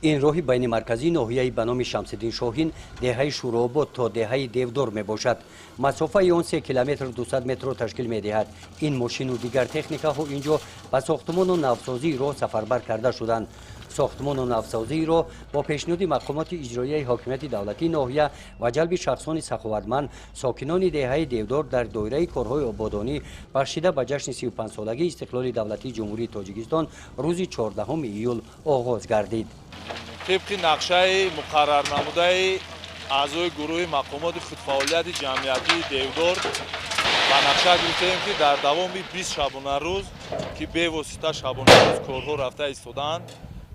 Ин роҳи байни марказии ноҳияи ба номи Шамсиддин Шоҳин, деҳаи Шӯрообод то деҳаи Девдор мебошад. Масофаи он 3 километр 200 метрро ташкил медиҳад. Ин мошину дигар техникаҳо ин ҷо ба сохтмону навсозии роҳ сафарбар карда шуданд. Сохтмону навсозии роҳ бо пешниҳоди мақомоти иҷроияи ҳокимияти давлатии ноҳия ва ҷалби шахсони саховатманд, сокинони деҳаи Девдор дар доираи корҳои ободонӣ, бахшида ба ҷашни 35-солагии истиқлоли давлатии Ҷумҳурии Тоҷикистон, рӯзи 14 июл оғоз гардид. Тибқи нақшаи муқаррарнамудаи аъзои гурӯҳи мақомоти худфаъолияти ҷамъиятии Девдор ба нақша гирифтаем, ки дар давоми 20 шабонарӯз, ки бевосита шабонарӯз корҳо рафта истодаанд,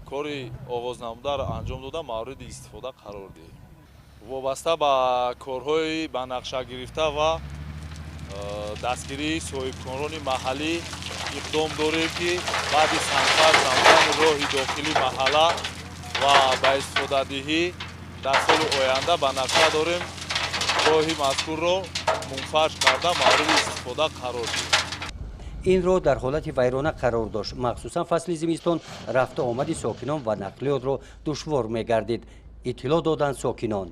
кори оғознамударо анҷом дода, мавриди истифода қарор диҳем. Вобаста ба корҳои ба нақша гирифта ва дастгирии соҳибкорони маҳаллӣ иқдом дорем, ки баъди сангфарш намудани роҳи дохили маҳалла ва ба истифодадиҳӣ, дар соли оянда ба нақша дорем роҳи мазкурро мунфарш карда, мавриди истифода қарор диҳем. Ин роҳ дар ҳолати вайрона қарор дошт. Махсусан фасли зимистон рафту омади сокинон ва нақлиётро душвор мегардид, иттилоъ доданд сокинон.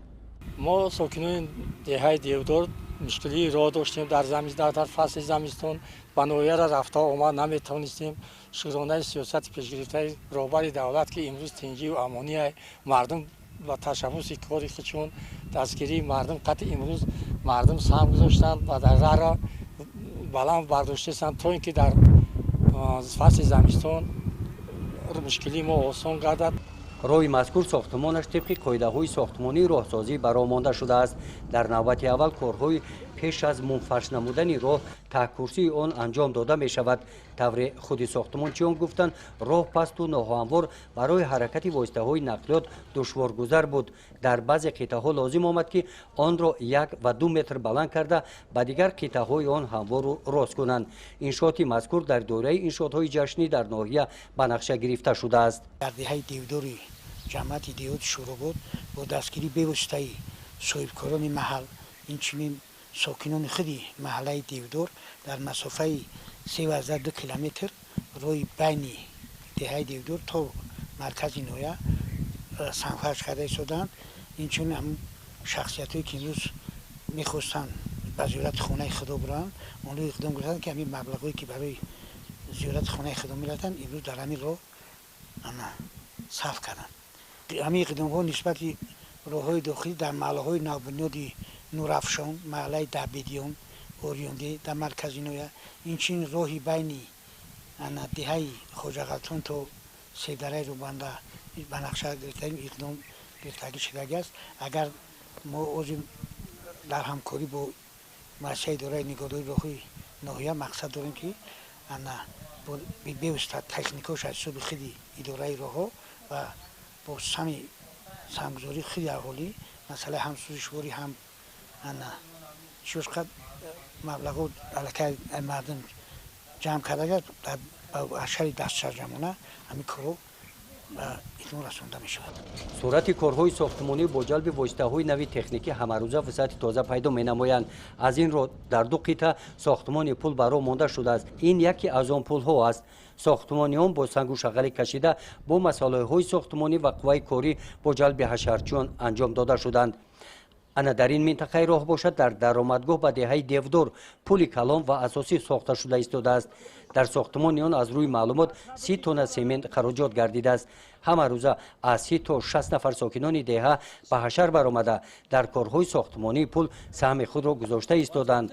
Мо, сокинони деҳаи Девдор, мушкилии роҳ доштем. Дар фасли зимистон ба ноҳияра рафта омад наметавонистем. Шукронаи сиёсати пешгирифтаи роҳбари давлат, ки имрӯз тинҷию амонии мардум ба ташаббуси кори худшон, дастгирии мардум қатъи имрӯз мардум саҳм гузоштанд ва дар раҳро баланд бардоштаистанд, то ин ки дар фасли зимистон мушкилии мо осон гардад. Роҳи мазкур сохтмонаш тибқи қоидаҳои сохтмонии роҳсозӣ ба роҳ монда шудааст. Дар навбати аввал корҳои пеш аз мунфарш намудани роҳ, таҳкурсии он анҷом дода мешавад. Тавре худи сохтмончиён гуфтанд, роҳ пасту ноҳамвор, барои ҳаракати воситаҳои нақлиёт душворгузар буд. Дар баъзе қитъаҳо лозим омад, ки онро 1 ва 2 метр баланд карда, ба дигар қитъаҳои он ҳамвору рост кунанд. Иншооти мазкур дар доираи иншоотҳои ҷашнӣ дар ноҳия ба нақша гирифта шудааст. Дар деҳаи Девдори ҷамоати деҳоти Шӯробод бо дастгирии бевоситаи соҳибкорони маҳал, инчунин сокинони худи маҳаллаи Девдор, дар масофаи 3,2 километр роҳи байни деҳаи Девдор то маркази ноҳия сангфарш карда истодаанд. Инчунин ҳамн шахсиятҳое, ки имрӯз мехостанд ба зиёрати хонаи худо бираванд, онҳо иқдом гирифтанд, ки ҳамин маблағҳое, ки барои зиёрати хонаи худо мерафтанд, имрӯз дар ҳамин роҳ сарф карданд. Ҳамин иқдомҳо нисбати роҳҳои дохилӣ дар маҳаллаҳои навбунёди Нурафшон, маҳаллаи Дабедиён, Ориёнде дар маркази ноҳия, инчунин роҳи байни деҳаи Хоҷағалтон то Себдараи Рӯбанда ба нақша гирифтаем, иқдом гирифтагӣ шудагӣ аст. Агар мо озим дар ҳамкорӣ бо муассисаи идораи нигоҳдории роҳҳои ноҳия мақсад дорем, ки бевосита техникаош аз ҳисоби худи идораи роҳҳо ва бо сами саҳмгузории худи аҳолӣ, масъалаи ҳам сӯзишворӣ, ҳам чиқад маблағҳо аллакай мардум ҷамъ карда, ба ашари дастсарҷамона ҳамин корҳо ба итмом расонда мешавад. Суръати корҳои сохтмонӣ бо ҷалби воситаҳои нави техникӣ ҳамарӯза вусъати тоза пайдо менамоянд. Аз ин рӯ дар ду қитъа сохтмони пул ба роҳ монда шудааст. Ин яке аз он пулҳо аст. Сохтмони он бо сангу шағале кашида, бо масолеҳҳои сохтмонӣ ва қувваи корӣ бо ҷалби ҳашарчиён анҷом дода шуданд. Ана дар ин минтақаи роҳ бошад, дар даромадгоҳ ба деҳаи Девдор пули калон ва асосӣ сохта шуда истодааст. Дар сохтмони он аз рӯи маълумот 30 тонна семент хароҷот гардидааст. Ҳама рӯза аз 30 то 60 нафар сокинони деҳа ба ҳашар баромада, дар корҳои сохтмонии пул саҳми худро гузошта истоданд.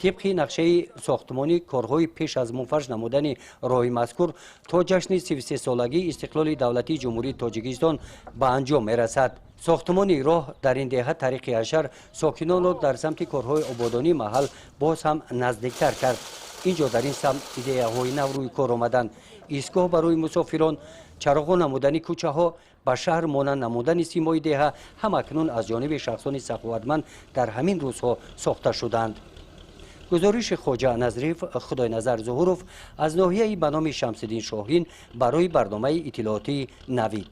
Тибқи нақшаи сохтмонӣ, корҳои пеш аз мунфарш намудани роҳи мазкур то ҷашни 33-солагии истиқлоли давлатии Ҷумҳурии Тоҷикистон ба анҷом мерасад. Сохтмони роҳ дар ин деҳа тариқи ҳашар сокинонро дар самти корҳои ободонии маҳал боз ҳам наздиктар кард. Ин ҷо дар ин самт идеяҳои нав рӯи кор омаданд: истгоҳ барои мусофирон, чароғон намудани кӯчаҳо, ба шаҳр монанд намудани симои деҳа ҳам акнун аз ҷониби шахсони саховатманд дар ҳамин рӯзҳо сохта шуданд. Гузориши Хоҷа Назриев, Худойназар Зуҳуров аз ноҳияи ба номи Шамсиддин Шоҳин барои барномаи иттилоотии «Навид».